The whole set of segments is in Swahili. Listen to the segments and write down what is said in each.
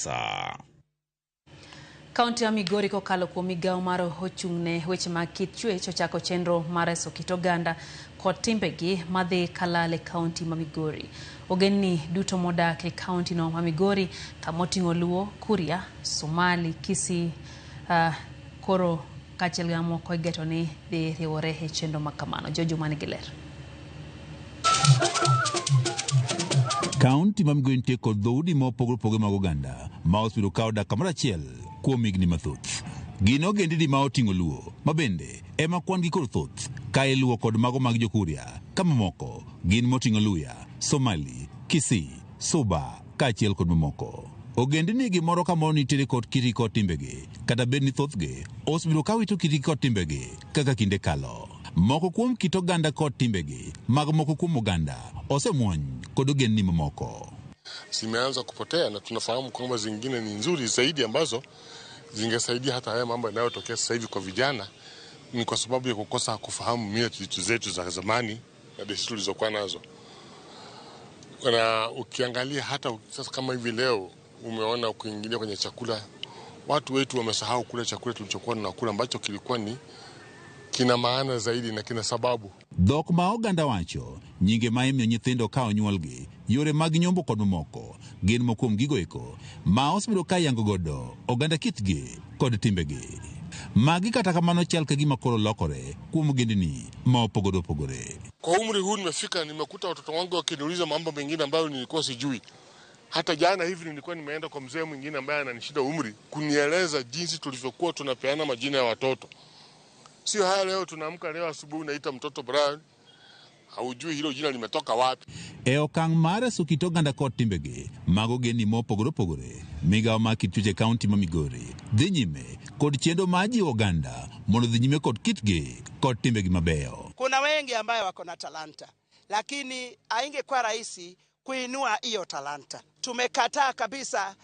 Mombasa. Kaunti ya Migori kokalo kuom migawo mar ochung'ne weche mag kit chwech ochako chenro mar reso kit oganda kod timbegi madhi kalal e kaunti ma Migori. Ogendni duto modak e kaunti no ma Migori kamoting'o Luo, Kuria, Somali, Kisii, koro kaachiel gi mamoko igeto ni dhi riwore e chenro ma kamano. Jojo man gi ler. Kaunti ma Migori nitie kod dhoudi mopogore opogore mag oganda ma osebedo ka odak kamoro achiel kuom higni mathoth. Gin ogendini ma oting'o Luo, ma bende ema kwan gi kod thoth, ka iluwo kod mago mag Jokuria, ka mamoko gin moting'o Luya, Somali, Kisii, Suba kaachiel kod mamoko. Ogendini gi moro ka moro nitiere kod kitgi kod timbegi, kata bed ni thothgi osebedo ka wito kitgi kod timbegi kaka kinde kalo. Moko kuom kit oganda kod timbegi mag moko kuom oganda osemuony kod ogendni mamoko. Zimeanza kupotea na tunafahamu kwamba zingine ni nzuri zaidi ambazo zingesaidia hata haya mambo yanayotokea sasa hivi kwa vijana ni kwa sababu ya kukosa kufahamu mila zetu za zamani na desturi tulizokuwa nazo. Na ukiangalia hata sasa kama hivi leo umeona kuingilia kwenye chakula, watu wetu wamesahau kula chakula tulichokuwa tunakula ambacho kilikuwa ni kina maana zaidi na kina sababu. Dhok ma oganda wacho, nyinge ma imiyo nyithindo ka onyuolgi, yore mag nyombo kod mamoko, gin moko kuom gigo eko ma osebedo ka iyango godo oganda kitgi kod timbegi. Magi kata kamano chal ka gima koro lokore kuom ogendini ma opogore opogore. Kwa umri huu nimefika, nimekuta watoto wangu wakiniuliza mambo mengine ambayo nilikuwa sijui. Hata jana hivi nilikuwa nimeenda kwa mzee mwingine ambaye ananishida umri kunieleza jinsi tulivyokuwa tunapeana majina ya watoto. Sio haya leo tunaamka leo asubuhi unaita mtoto Brian, haujui hilo jina limetoka wapi. E okang' mar reso kit oganda kod timbegi mag ogendni mopogore opogore, migawo mar kit chwech e kaunti ma Migori dhi nyime kod chenro mar jiwo oganda mondo odhi nyime kod kitgi kod timbegi mabeyo. Kuna wengi ambayo wako na talanta, lakini haingekuwa rahisi kuinua hiyo talanta. Tumekataa kabisa.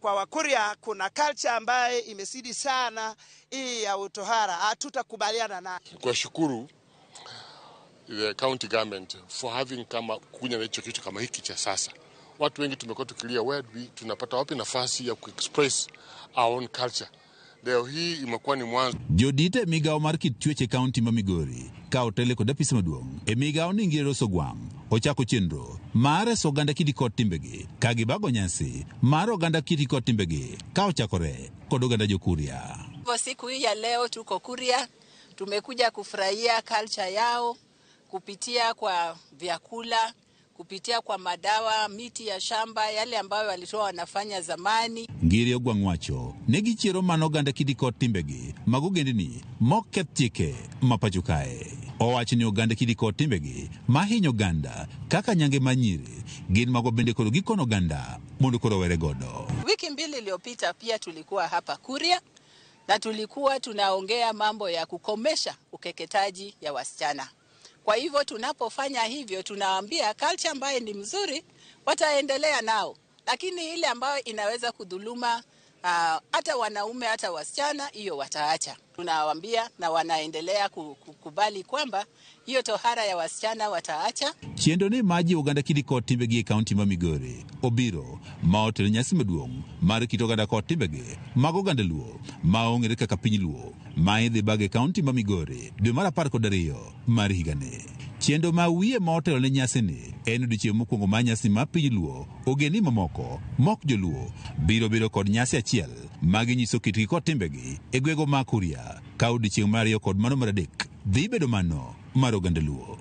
Kwa Wakuria kuna culture ambaye imesidi sana hii ya utohara, hatutakubaliana nayo. Kwa shukuru the county government for having kama kuja na hicho kitu kama hiki cha sasa. Watu wengi tumekuwa tukilia where we tunapata wapi nafasi ya kuexpress our own culture. Leo hii imekuwa ni mwanzo. Jodite migawo mar kit chwech e kaunti ma Migori ka otele kod apis maduong' e migawo ni Ngire Rose Ogwang' ochako chenro mar reso oganda kitgi kod timbegi ka gibago nyasi mar oganda kitgi kod timbegi ka ochakore kod oganda Jokuria. Siku hii ya leo tuko Kuria, tumekuja kufurahia culture yao kupitia kwa vyakula, kupitia kwa madawa, miti ya shamba, yale ambayo walikuwa wanafanya zamani. Ngire Ogwang' wacho ne gichiero mana oganda kitgi kod timbegi mag ogendini moketh chike ma pacho kae. Owacho ni oganda kitgi kod timbegi mahinyo oganda kaka nyange ma nyiri gin mago bende koro gikono oganda mondo koro owere godo. Wiki mbili iliyopita pia tulikuwa hapa Kuria na tulikuwa tunaongea mambo ya kukomesha ukeketaji ya wasichana. Kwa hivyo tunapofanya hivyo tunaambia culture ambayo ni mzuri wataendelea nao, lakini ile ambayo inaweza kudhuluma hata wanaume hata wasichana, hiyo wataacha. Tunawaambia na wanaendelea kukubali kwamba hiyo tohara ya wasichana wataacha. Chenro ni mar jiwo oganda kitgi kod timbegi e kaunti ma Migori obiro ma otelo nyasi maduong' mar kit oganda kod timbegi mag oganda Luo ma ong'ere kaka piny Luo ma idhi bag e kaunti ma Migori dwe mar 12 mar higani. Chenro ma wiye ma otelo ne nyasini en odiechieng' mokwongo mar nyasi mar piny Luo. Ogendni mamoko mok joluo biro bedo kod nyasi achiel ma ginyiso kitgi kod timbegi e gwego ma Kuria ka odiechieng' mar 2 kod mano mar 3 dhi bedo mano mar oganda Luo.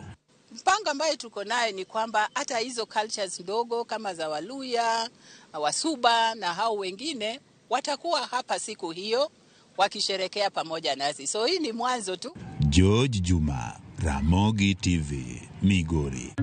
Mpango ambayo tuko nayo ni kwamba hata hizo cultures ndogo kama za Waluya, Wasuba na hao wengine watakuwa hapa siku hiyo wakisherekea pamoja nasi. So hii ni mwanzo tu. George Juma, Ramogi TV, Migori.